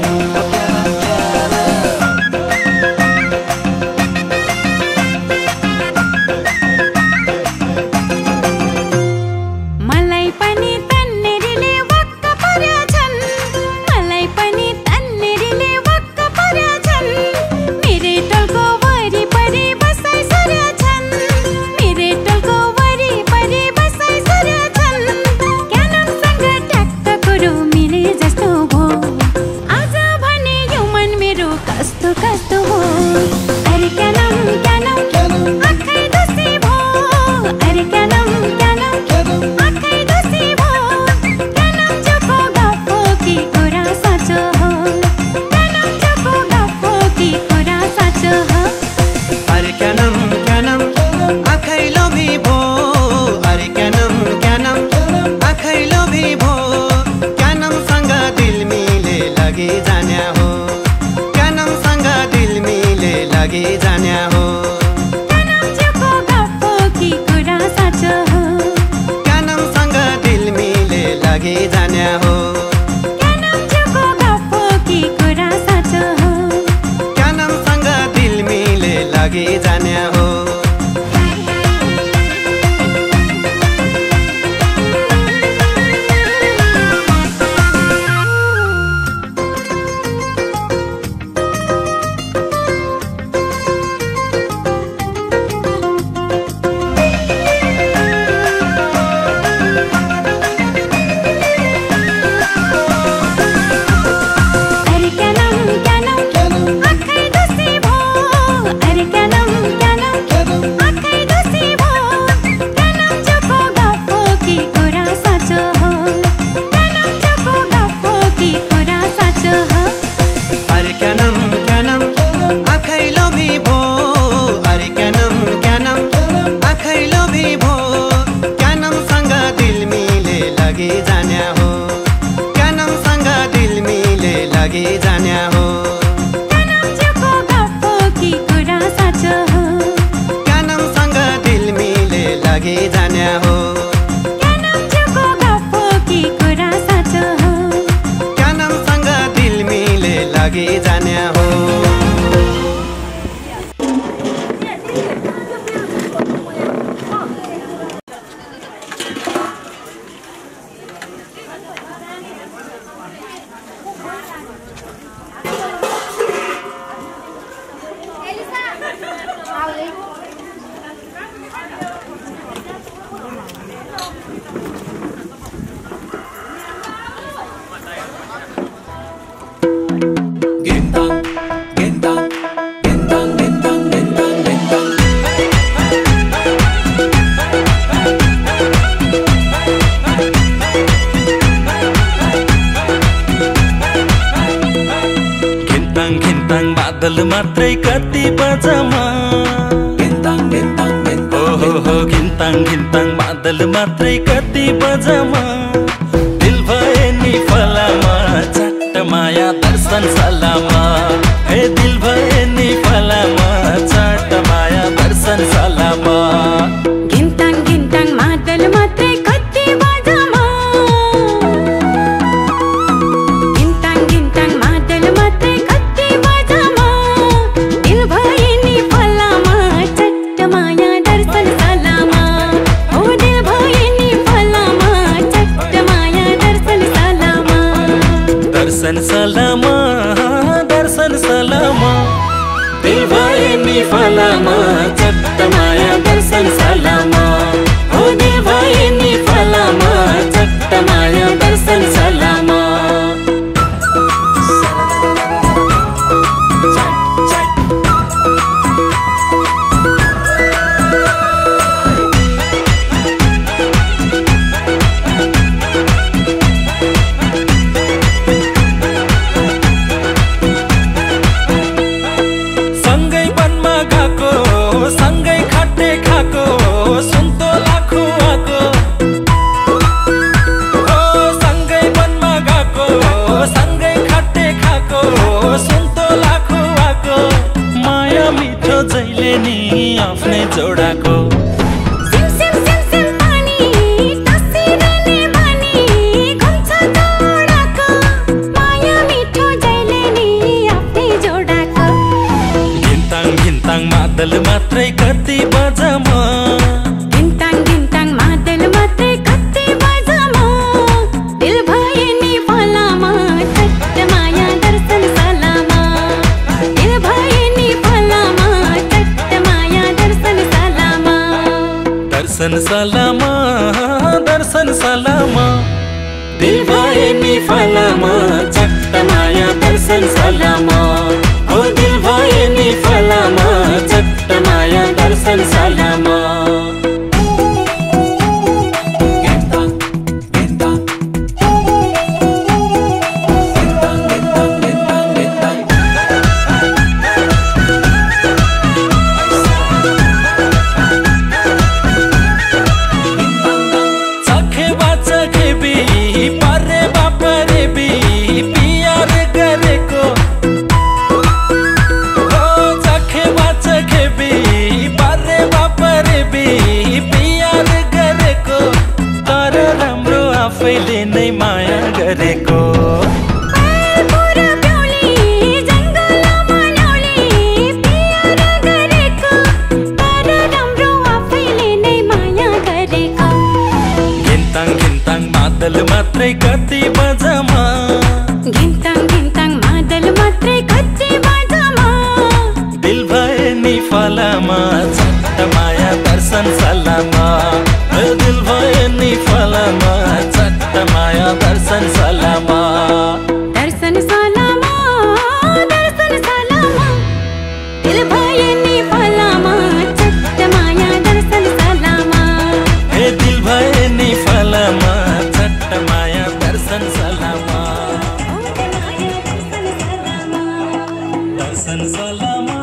जान्या हो कानमजुको गफो कि कुरा साँचो हो कानमसँग दिल मिले लागि जान्या हो कानमजुको गफो कि कुरा साँचो हो कानमसँग दिल मिले लागि जान्या हो बादल मात्रै कति बजामा हो घिन्ताङ घिन्ताङ बादल मात्रै कति बजामा दिल भए नि फलामा चट्ट माया दर्शन सलामा हे दिल भए नि फलामा चट्ट माया दर्शन सलामा घिन्ताङ घिन्ताङ बादल मात्रै कति बजामा घिन्ताङ घिन्ताङ बादल मात्रै कति बजामा दिल भए नि फलामा चट्ट माया दर्शन सलामा हो दिल भए नि फलामा चट्ट माया दर्शन सलामा दर्शन सलामा दर्शन सलामा दिल भए नि फलामा चट्ट माया दर्शन सलामा हो दिल भए नि फलामा चट्ट माया दर्शन सलामा सँगै वनमा गएको सँगै खट्टे खाएको सुन्तोला खुवाएको सँगै वनमा गएको सँगै खट्टे खाएको सुन्तोला खुवाएको माया मिठो जहिले नि आफ्नै जोडाको मादल मात्रै कति बजामा घिन्ताङ घिन्ताङ मादल मात्रै कति बजामा दिल भए नि फलामा चट्ट माया दर्शन सलामा दिल भए नि फलामा चट्ट माया दर्शन सलामा दर्शन सलामा दर्शन सलामा दिल भए नि फलामा चट्ट माया दर्शन सलामा हो दिल भए नि फलामा चट्ट माया दर्शन सलामा चखे बाचा खेबी परे बापरे बी पियार गरेको गरेको मादल मात्रै कति बजामा घिन्ताङ मादल मात्रै कति बजामा दिल भए नि फलामा चट्ट माया दर्शन सलामा दिल भए नि फलामा चट्ट माया दर्शन सलामा दर्शन सलामा दर्शन सलामा दिल भए नि फलामा चट्ट माया दर्शन सलामा हे दिल भए नि फलामा माया दर्शन सलामा दर्शन सलामा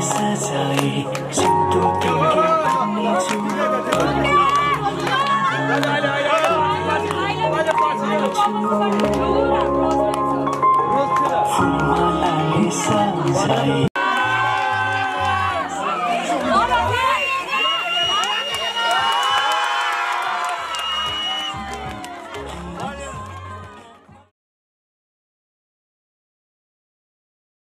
सजाए सिद्धू